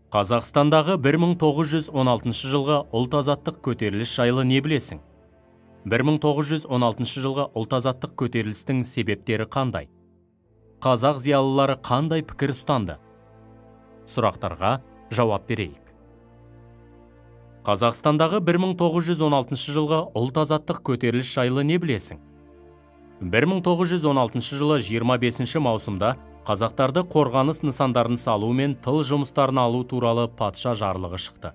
Қазақстандағы 1916 жылғы ұлт-азаттық көтеріліс жайлы не білесің? 1916 жылғы ұлт-азаттық көтерілістің себептері қандай? Қазақ зиялылары қандай пікір ұстанды? Сұрақтарға жауап берейік. Қазақстандағы 1916 жылғы ұлт-азаттық көтеріліс жайлы не білесің? 1916 жылы 25 маусымда қазақтарды қорғаныс нысандарын салу мен тыл жұмыстарын алу туралы патша жарлығы шықты.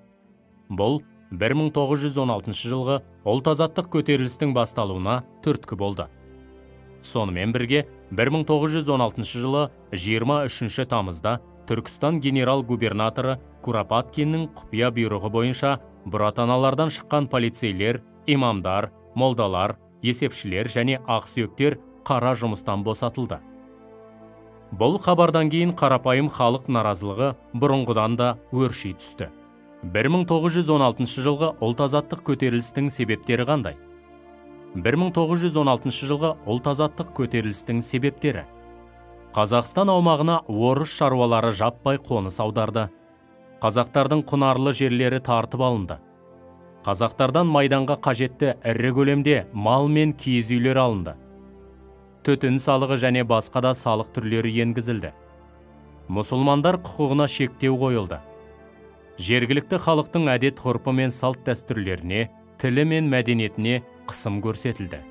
Бұл 1916 жылғы ұлт-азаттық көтерілістің басталуына түрткі болды. Сонымен бірге 1916 жылы 23 тамызда Түркістан генерал-губернаторы Куропаткиннің құпия бұйрығы бойынша бұратаналардан шыққан полицейлер, имамдар, молдалар, есепшілер және ақсүйектер қара жұмыстан босатылды. Бұл хабардан кейін қарапайым халық наразылығы бұрынғыдан да өрши түсті. 1916 жылғы ұлт-азаттық көтерілістің себептері қандай? 1916 жылғы ұлт-азаттық көтерілістің себептері. Қазақстан аумағына орыс шаруалары жаппай қоныс аударды. Қазақтардың құнарлы жерлері тартып алынды. Қазақтардан майданға қажетті ірі көлемде мал мен киіз үйлер алынды. Түтін салығы және басқа да салық түрлері енгізілді. Мұсылмандар құқығына шектеу қойылды. Жергілікті халықтың әдет-ғұрпы мен салт дәстүрлеріне, тілі мен мәдениетіне қысым көрсетілді.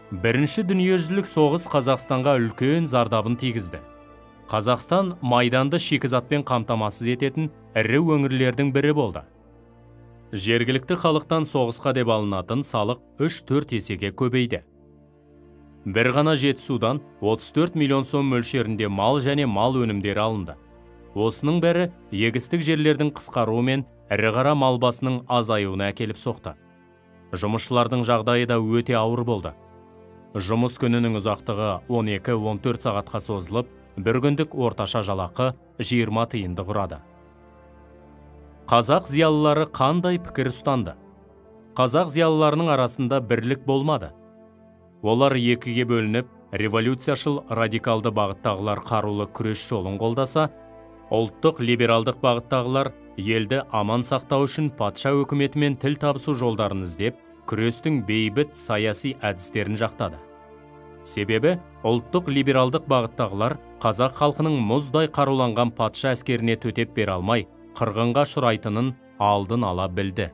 Бірінші дүниежүзілік соғыс Қазақстанға үлкен зардабын тигізді. Қазақстан майданды шикізатпен қамтамасыз ететін ірі өңірлердің бірі болды. Жергілікті халықтан соғысқа деп алынатын салық 3-4 есеге көбейді. Бір ғана Жетісудан 34 миллион сом мөлшерінде мал және мал өнімдері алынды. Осының бәрі егістік жерлердің қысқаруы мен ірі қара мал басының азаюына әкеліп соқты. Жұмысшылардың жағдайы да өте ауыр болды. Жұмыс күнінің ұзақтығы 12-14 сағатқа созылып, бір күндік орташа жалақы 20 тиынды құрады. Қазақ зиялылары қандай пікір ұстанды? Қазақ зиялыларының арасында бірлік болмады. Олар екіге бөлініп, революцияшыл радикалды бағыттағылар қарулы күрес жолын қолдаса, ұлттық либералдық бағыттағылар елді аман сақтау үшін патша өкіметімен тіл табысу жолдарын іздеп, күрестің бейбіт саяси әдістерін жақтады. Себебі ұлттық либералдық бағыттағылар қазақ халқының мұздай қаруланған патша әскеріне төтеп бере алмай, қырғынға ұшырайтынын алдын ала білді.